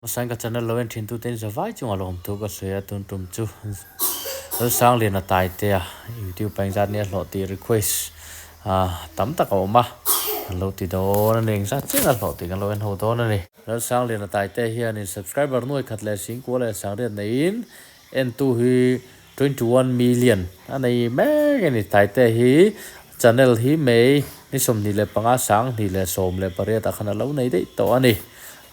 Hmasain ka channel lo en thin tute in zavai chungah lo awm thu ka sawi a, tun tum chu Lalsangliana Taitea YouTube ah engzat nge a hlawh tih request tam tak a awm a, kan lo ti dawn a ni, engzat chiah a hlawh tih kan lo en ho dawn a ni. Lalsangliana Taitea hianin subscriber nuai khat leh singkua leh sangriat neiin entu hi 21 million a nei mek a ni. Taitea hi channel hi May ni 25 2018 ah khan a lo nei daih tawh a ni.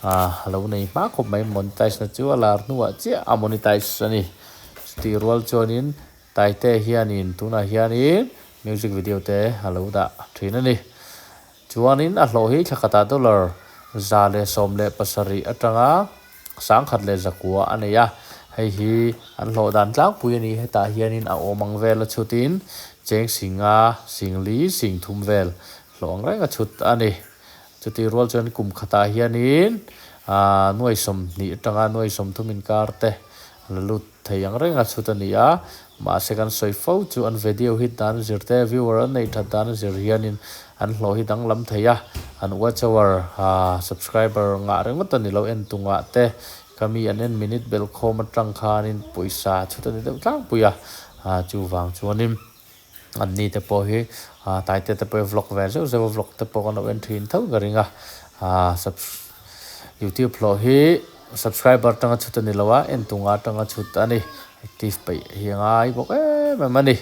A lo nei hma khawp mai monetize na chu a lar hnuah chiah a monetize a ni. Chutih rual chuanin Taitea hianin tunah hianin music video te a lo dah thin a ni. Chuanin a hlawh hi thla khatah dollar 117 atanga 1100 a nei a, hei hi an hlawh dan tlangpui a ni. Hetah hianin a awm ang vel a chhutin cheng singa singli singthum vel hlawh ang reng a chhut a ni. Chutih rual chuan kum khatah hianin aaa nuai 20 atanga nuai 30 inkar te la lut thei ang reng a chhut a ni a, mahse kan sawi fo chu an video hit dan a zir te, viewer an neih that dan a zir hianin an hlawh hi danglam thei a, an watch hour aaa subscriber ngah ringawt a ni lo en tu ngah te ka mi an en minute belh khawm atang khanin pawisa chhut a ni deuh tlangpui a, aaa chuvang chuanin. An ni te pawh hi ah Taite te pawh hi vlog ve zeuh zeuh a vlog te pawh kan lo en thin tho ka ring a ah subs youtube hlawh hi subscriber atanga chhut a ni lo a en tunga atanga chhut a ni active peih hi a ngai bawk em em a ni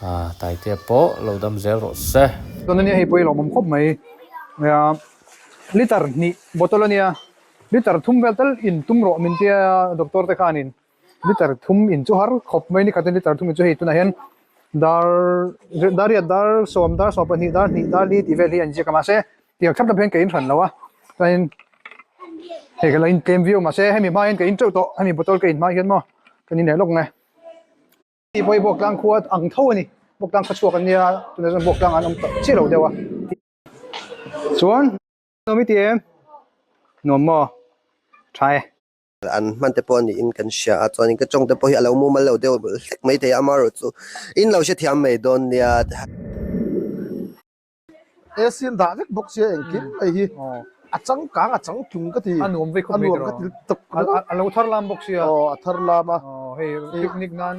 ah Taite pawh lo dam zel rawh se. Chuan ania hei pawh hi lawmawm khawp mai nia liter hnih bottle ania liter thum vel tal in tum rawh min tia doctor te khanin Liter thum in chu har khawp mai ni khatin liter thum in chu hei tunah hian dar dar riat dar sawm dar 12 dar hnih dar li tih vel hi an ziak a mahse tiang thlap thlap hian ka in hran lo a chuanin hei ka lo in tlem viau mahse hemi hma hian ka in teuh tawh hemi bottle ka in hma hian maw ka ni leh lawk nge. Hei pawh hi Bawktlang khua ang tho a ni Bawktlang khaw chhuak an nia tunah chuan Bawktlang an awm tawh chiah lo deuh a chuan nuam i ti em nuam maw tha e. An hman te pawh niin kan hria a chuanin ka tawng te pawh hi a lo mumal lo deuh hlek mai thei a amaherawh chu in lo hrethiam mai dawn nia. AC an dah vek bawk sia engkim mai hi a changkang a changtlung ka ti a nuam vei khawp mai a nuam ka ti lutuk a lo thar lam bawk sia aw a thar lam a hei picnic nan.